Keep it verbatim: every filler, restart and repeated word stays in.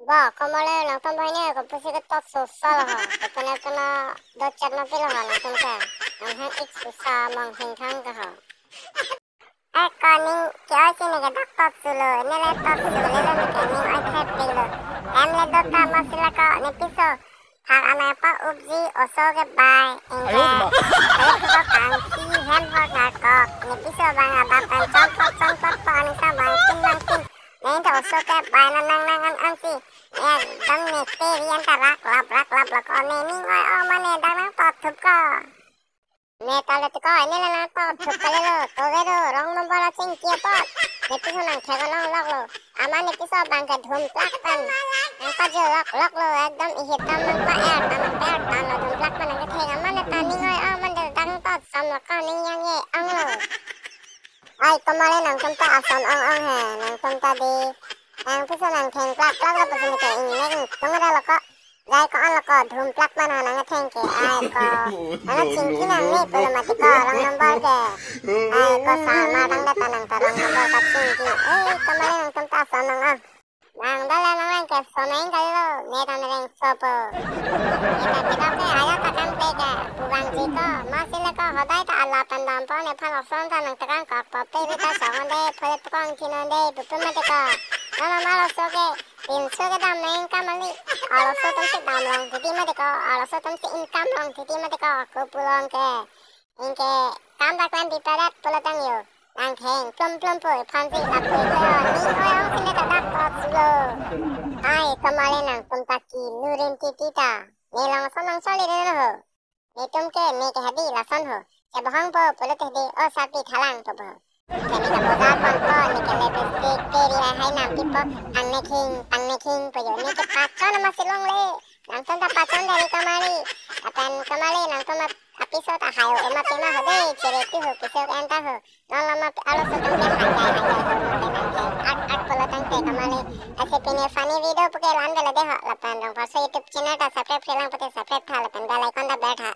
Ba, komat le nangtum banghini kopusi ke tot so sal ho. Kopane kono do chat ma pilo ho nangtum ke. Nang hang ik susa mang hing thang ke ho. Eh, ko ning ke-oi si ne ke dak tot sulo, ne le tot sulo, le ne ke ning oi thep pilo. Em le do ta ma sila ko, ne piso. Thak amei pa upji oso ke bai, ingke. Ayo, ma. Ayo, ko kangki hem ho thak ko. Ne piso bang abang pen chongkot, chongkot po ani sa bang tin, bang tin. Neng ta oso ke bai na nang nang an an si. Ekdom ne te ri an ta rak lap, rak lap lo ko. Ne ning oi ong ma ne dak nang tot thup ko. Ne ta le te ko, ne le nang tot thup ka le lo, to ve lo, wrong number a chingki apot. Ne piso nang thek along lok lo. Amat ne piso bang ke dhum plak pen. Nang ta jo lok lok lo, ekdom ihit tam nang pa er, tam nang per, tam lo dhum plak pen nang kethek amat ne ta ning oi ong ma ne dak nang tot som lo ko ning yang ye ong lo. Ai, komat le nangtum ta ason ong ong he, nangtum ta di. Nang piso nang theng plak plak lo pusi ne ke ingnek tung ra lo ko. Jai ko-an lo ko, dhum plak ma nang nang theng ke, ai ko. Ano chingki nang ne pulo mati ko, wrong number ke. Ai ko, sama tang data nang ta wrong number ka chingki. Eh, komat le nangtum ta ason ong ong. Nang dala nang lang ke soneng kali lo, ne ta nereng sopo. Ne ta kita ke aja ta kan pe ke, pugang ji ko, ma sila ko hodai ta ala pen dampo, nephan oson ta nang tekang kok po, pe ta song onde, phole pukong thin onde, pupu mati ko. Nang ma lo so ke, pinso ke dam neng kamali, alo so tum si dam long titi mati ko, alo so tum si income long titi mati ko, ko pulong ke. Ingke kam ta klem pi padat pulo tang yo. Nang theng plum plum po phan si lap po ko. Ning oi ong si ne ta dak tot sulo. Ai, komat le nangtum ta ki lurin titi ta. Ne long so nang soli re no ho. Netum ke ne ke hadi lason ho. Che bohong po pulo te hadi o sapi thalang po bo. Ke ne ke boda kon po, ne ke lipstick, te ri hai hai nam pi po. Pang ne khing, pang ne khing po yo. Ne ke pachon ma si longle. Nangtum ta pachon dari komat le. Lapen komat le nangtum ma apiso ta hai o ma pima ho de, chere tu ho, piso ke anta ho. Non lo ma alo so tang ke hai hai hai ho, ma pe nang ke. Art art pulo tang ke komat le. Ase pine funny video puke lan dele de ho. Lapen rong paso YouTube channel ta subscribe kri lang pute subscribe tha, lapen bell icon ta ber tha.